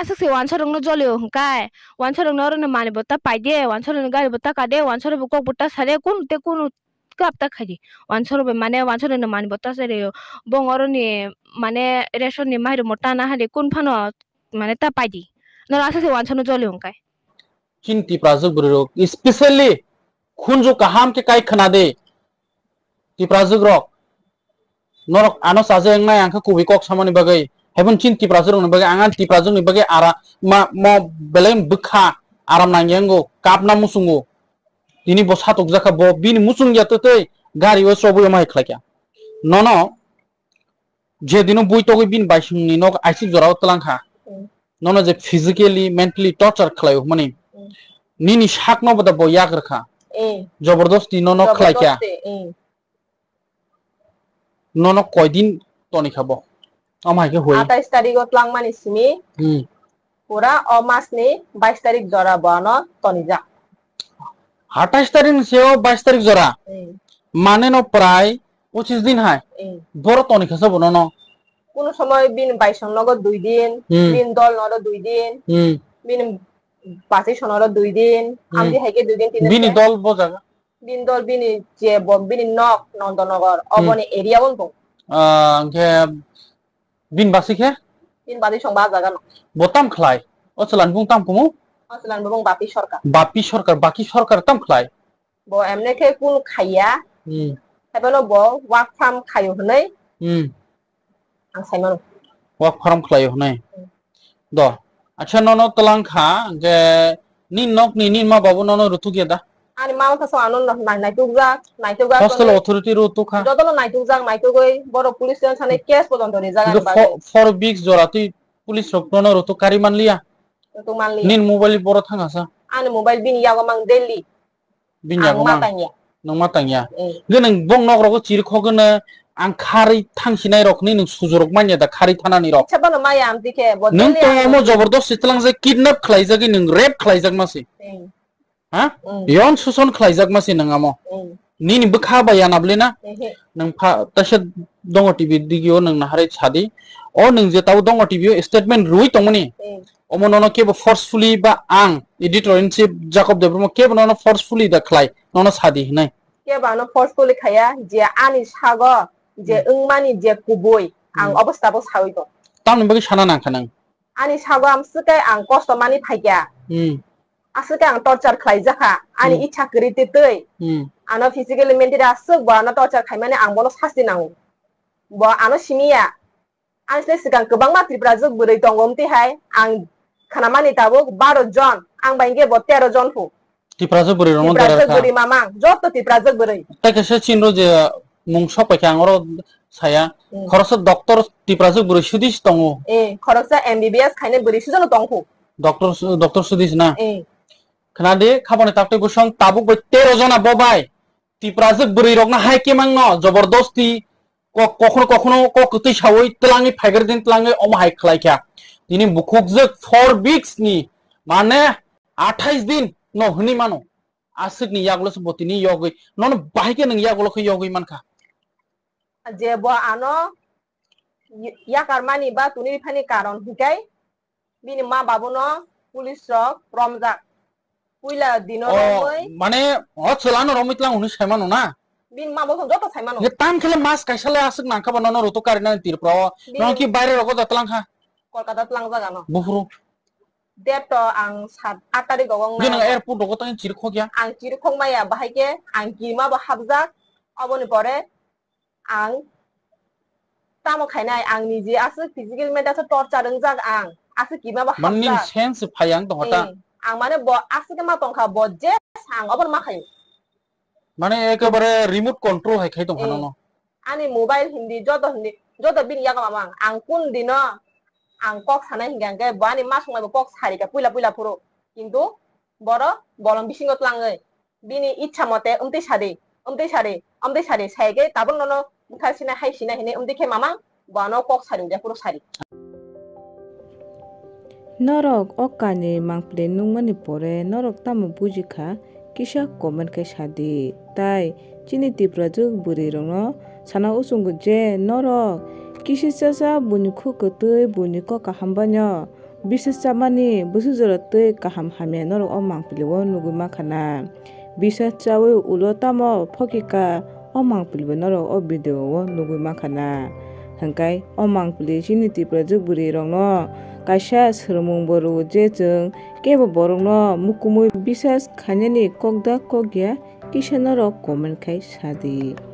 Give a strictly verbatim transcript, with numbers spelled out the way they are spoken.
Aswk se wansa rokno jolio hwnkhe, wansa rokno oroni mani bo ta paide, wansa rokni gari bo ta kade, wansa rokbo kok bo ta sade, kunu te kunu kap ta khaidi. Wansa rokbo mane wansa rokni mani bo ta sade, bong oroni mane ration ni mairum bo ta na hade, kun phano mane ta paidi. Noro aswk se wansa no jolio hwnkhe. Chini Tiprajwk bwrwi rok, especially khunju kaham khe kai khna de. Tiprajwk rok, norok ano chaje wngnai ang khe kubui kok samani bagwi. Haibon chini Tiprajwk rokni bagwi, ang ani Tiprajwk ni bagwi ara ma, mo belai bwkha aram nangya wngo, kapna muchungo. Tini bo satok jakha, bo bini muchung ya twtwi gari o chobwi omo hai khlaikha. Nono je dino bui togwi bini baisingni nok aisik jorao twlang kha. Mm. Nono je physically, mentally torture khlai hwnmani. Mm. Nini sakno bo da bo yak rwkha. Mm. Jobordosti nono khlai kha. Jobordosti, mm. Nono koidin toni kha bo? Omo hai khe hoi. Atais tarikh o twlangmani simi. Hmm. Pura o mas ni bais tarikh jora bo ano tonijak. Atais tarikh ni seo bais tarikh jora? Hmm. Mane no prai pochis din hai. Hmm. Boro toni kha sa bo nono? Kuno somoy bini baisong nogo dui din, hmm, bini dol nogo dui din, hmm, bini basi sonoro dui din, hmm, amdi hai khe dui din, tin din. Bini dol bo jaga? Bini dol, bini je bo, bini nok Nondonogor, hmm, oboni area o wng tong. Ah, hwnkhe bini basi khe? Bini basi song ba jaga no. Bo tam khlai? O chwlan bung tam kumu? O chwlan bung Bapi Sarkar. Bapi Sarkar, Baki Sarkar tam khlai? Bo emne khe kun khaiya. Hmm. Haiphano bo work from khaio hwnwi. Hmm. Ang sai mano. Work from khlaio hwnwi. Hmm. Do. Acha nono twlang kha je nini nokni nini ma babu nono rutuk ya da? Ani mama kha so ano nai-, naitukjak, naitukjak. Hostel authority rutuk kha. Jotono naitukjak, naitugwi borok police station thani case pojonto rijak ani bagwi. Four weeks jora twi police rok nono rutuk kari manliya? Rutuk manliya. Nini mobile boro thang asa? Ani mobile bini yago mang daily. Bini yago mang. Ang ma tangya. Nwng ma tangya. Eh. Hwnkhe nwng bong nok rogo chiri khogwno ang kharwi thangsinai rok hwnwi nwng sujurok manya da kharwi thanani rok. Sabano maya amtwi khe bo nwng daily tongo ang omo jobordosti twlangjak kidnap khlaijagwi nwng rape khlaijakma se. Eh. Ha? Mm. Yon suson khlaijakma se nwng amo. Mm. Nini bwkha bai yana bwle na? Ehe. Nwng pha taisa Dongo T V digio nwng naharwi sadi. O nwng je tabo Dongo T V o statement rwui tongmani. Mm. Omo nono kebo forcefully ba ang editor in chief Jacob Debbarma kebo nono forcefully da khlai nono sadi hinai. Kebo ano forcefully khaya je ani sago je hmm wngmani je kubui ang hmm obostabo sawi tong. Tamni bagwi sana nangkha nang? Ani sago amswk khe ang kosto mani phaikha. Hmm. Aswk khe ang torture khlaijakha, ani hmm ichha kwrwi twi twi. Hmm. Ano physically, mentally aswk bo ano torture khaimani ang bono sasti nango. Bo ano simiya. Ang se swkang kwbangma Tiprajwk bwrwi tongo, amtwi hai ang khnamani tabuk baro jon, ang bai hwnkhe bo tero jon phu. Tiprajwk bwrwi rokno Tiprajwk bwrwi mamang, joto Tiprajwk bwrwi. Tai kaisa chinro je mung sok paikha ang oro saya, hmm, khoroksa doctor Tiprajwk bwrwi sudis tongo. Eh, khoroksa M B B S khainai bwrwi sujono tong phu. Doctor su-, doctor sudis na? Eh. Khna di, khaboni taktwi bwsong tabuk bai tero jona bo bai Tiprajwk bwrwi rokno hai khe mangno jobordosti kok, kokhno kokhno kok kwtwi sawi twlangwi phaigar din twlangwi omo hai khlai kha. Tini bukhukjwk four weeks ni, mane athais din no hwnwi mano. Aswk ni yagulo se bo tini yogwi, nono bahai khe nwng yagulo khe yogwi mankha. Je bo ano y-, yakar mani ba tuni phani karon hikai, bini ma babuno police rok romjak. Puila dino oh, romwi. Mane, o chwlano romwi tlang hwnwi saimano na? Bini ma babuno joto saimano. Ye tam khele mas kaisa le aswk nangkha ba nono rutuk karinani Tripura o. Bini nono ki baire rogo da tlang kha? Kolkata tlang jaga no. Buphuru. Date to ang sat, aat tarik rogo nang. Nang airport rogo tang chiri khok ya? Ang chiri khok maya bahai khe ang kima bo hapjak. Oboni pore ang tamo khainai, ang niji aswk physical mental aswk torture wngjak ang, aswk kima bo hapjak. Mane nini sense phai ang tongkha ta? Eh, ang mane bo aswk ma tongkha, bo je sang obo ma khayo. Mane ekebare remote control hai khai tongkha nono. Eh, ani mobile hindi, joto hindi, joto bini yago mamang, ang kun dino ang kok sanai hinkha hwnkhe bo ani ma songmai bo kok sarikha puila puila phuru, kintu boro bolong bisingo tlangwi. Bini ichha mote, "Amtwi sadi, amtwi sadi, amtwi sadi," sai khe tabuk nono bwthar sinai, hai sinai hinwi amtwi khe mamang, bo ano kok sadi, jephuru sadi. Norok o kainwi mangpili nukmani pore norok tamo buji kha, kisa comment khe sadi. Tai chini Tiprajwk bwrwirokno sana uchungo je norok kisi chacha buini khuk kwtwi buini kok kaham baino Bisas chamani bwswk jora twi kaham hamya norok o mangpili o nugwi mankha na. Bisas chawi ulo tamo phokika o mangpili bo norok o video o nugwi mankha na. Hwnkhe o mangpili chini Tiprajwk bwrwi rokno kaisa swrwngmung bo rwo je chwng kebo borokno mukumui bisas khainani kokda kokya kisa norok comment khai sadi.